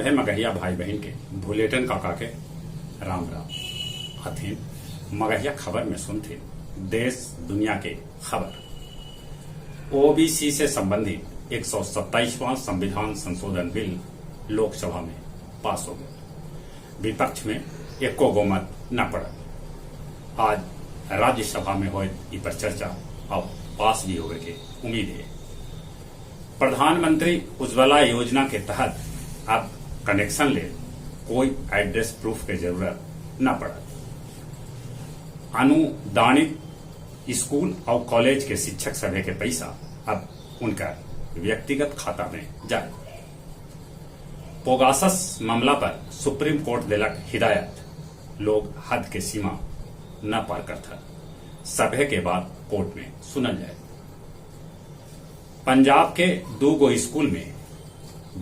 सभे मगहिया भाई बहिन के भुलेटन काका के राम राम। हथिन मगहिया खबर में सुनथिन देश दुनिया के खबर। ओबीसी से संबंधित 127वां संविधान संशोधन बिल लोकसभा में पास हो गया। विपक्ष में एको गो मत न पड़ल। आज राज्यसभा में होए इ पर चर्चा अब पास भी होवे के उम्मीद है। प्रधानमंत्री उज्ज्वला योजना के तहत अब कनेक्शन ले कोई एड्रेस प्रूफ के जरूरत न पड़त। अनुदानित स्कूल और कॉलेज के शिक्षक सभे के पैसा अब उनका व्यक्तिगत खाता में जाए। पेगासस मामला पर सुप्रीम कोर्ट देलक हिदायत, लोग हद के सीमा न पार करता, सभे के बाद कोर्ट में सुनल जाए। पंजाब के दू गो स्कूल में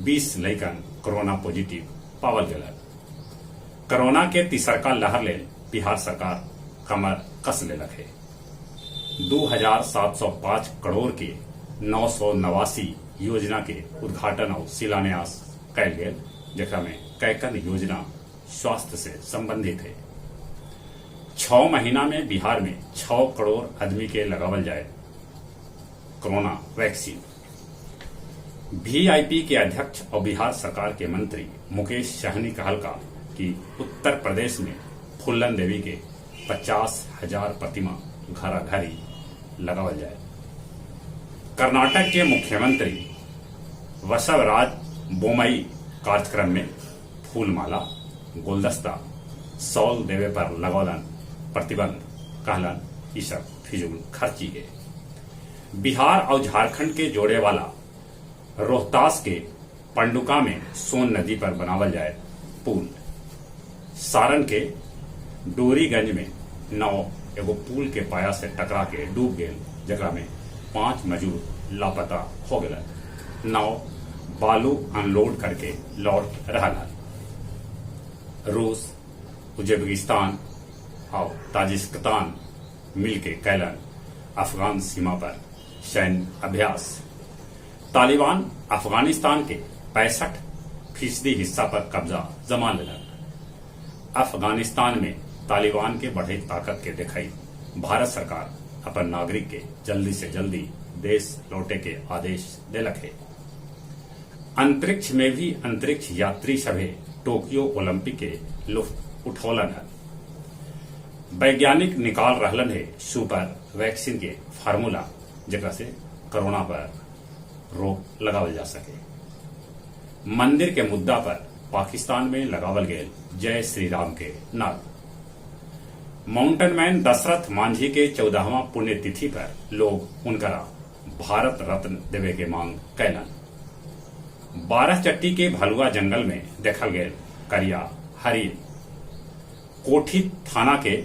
20 लइकन कोरोना पॉजिटिव पावल गए। कोरोना के तीसरका लहर लेल बिहार सरकार कमर कस लेलक है। 2705 करोड़ के 989 योजना के उद्घाटन और शिलान्यास कैल गेल, जेकरा में कैकन योजना स्वास्थ्य से संबंधित है। 6 महीना में बिहार में 6 करोड़ आदमी के लगावल जाए कोरोना वैक्सीन। वीआईपी के अध्यक्ष और बिहार सरकार के मंत्री मुकेश सहनी कहलका कि उत्तर प्रदेश में फुल्लन देवी के 50,000 प्रतिमा घरा घरी लगावल जाए। कर्नाटक के मुख्यमंत्री बसवराज बोमई कार्यक्रम में फूलमाला, गुलदस्ता, शॉल देवे पर लगौलन प्रतिबंध, कहलन ई सब फिजूल खर्ची है। बिहार और झारखंड के जोड़े वाला रोहतास के पंडुका में सोन नदी पर बनावल जाए पुल। सारण के डोरीगंज में नाव एगो पुल के पाया से टकरा के डूब गेल, जकरा में पांच मजदूर लापता हो गए। नाव बालू अनलोड करके लौट रहा हल। रूस, उज्बेकिस्तान और ताजिकिस्तान मिलके कैलन अफगान सीमा पर सैन्य अभ्यास। तालिबान अफगानिस्तान के 65% हिस्सा पर कब्जा जमा लेलक। अफगानिस्तान में तालिबान के बढ़े ताकत के देखई भारत सरकार अपन नागरिक के जल्दी से जल्दी देश लौटे के आदेश देलक है। अंतरिक्ष में भी अंतरिक्ष यात्री सभे टोक्यो ओलंपिक के लुत्फ उठौलन है। वैज्ञानिक निकाल रहलन है सुपर वैक्सीन के फार्मूला, जेकरा से कोरोना पर रोक लगावल जा सके। मंदिर के मुद्दा पर पाकिस्तान में लगावल गए जय श्री राम के नारा। माउंटेन मैन दशरथ मांझी के 14वां पुण्यतिथि पर लोग उनकरा भारत रत्न देवे के मांग कैलन। बारहचट्टी के भलुआ जंगल में देखल गए करिया हरिन। कोठी थाना के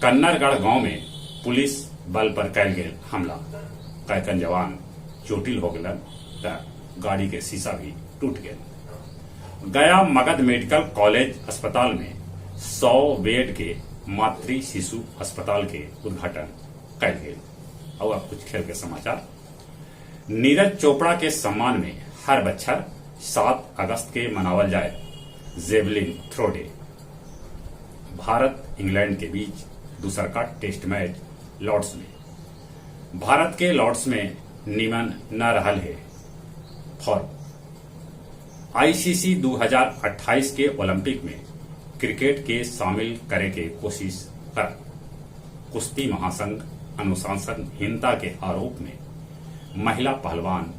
कन्नरगढ़ गांव में पुलिस बल पर कैल गेल हमला, कैकन जवान चोटिल हो गलन त गाड़ी के शीशा भी टूट गेल। गया मगध मेडिकल कॉलेज अस्पताल में 100 बेड के मातृ शिशु अस्पताल के उद्घाटन कैल गेल। और अब कुछ खेल के समाचार। नीरज चोपड़ा के सम्मान में हर बच्छर 7 अगस्त के मनावल जाए javelin throw day. Bharat England के बीच दूसर का टेस्ट मैच लॉर्ड्स में। भारत के लॉर्ड्स में निमन न रहल है फॉर्म। आईसीसी 2028 के ओलंपिक में क्रिकेट के शामिल करे के कोशिश कर। कुश्ती महासंघ अनुशासनहीनता के आरोप में महिला पहलवान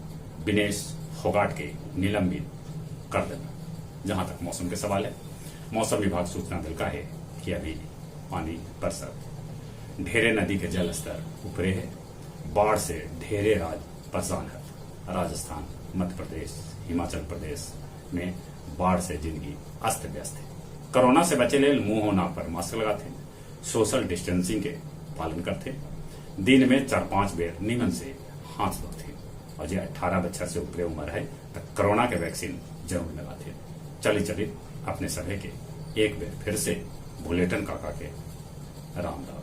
विनेश फोगाट के निलंबित कर देना। जहां तक मौसम के सवाल है, मौसम विभाग सूचना दिलका है कि अभी पानी बरसत, ढेरे नदी के जल स्तर ऊपरे है। बाढ़ से ढेरे राज्य परेशान है। राजस्थान, मध्य प्रदेश, हिमाचल प्रदेश में बाढ़ से जिंदगी अस्त व्यस्त है। कोरोना से बचे लेल मुंह और नाक पर मास्क लगाते, सोशल डिस्टेंसिंग के पालन करते, दिन में 4-5 बेर नीमन से हाथ धोते और जो 18 बच्छर से ऊपर उम्र है तो कोरोना के वैक्सीन जरूर लगाते। चली चली अपने सभी के एक बेर फिर से भुलेटन काका के राम राम।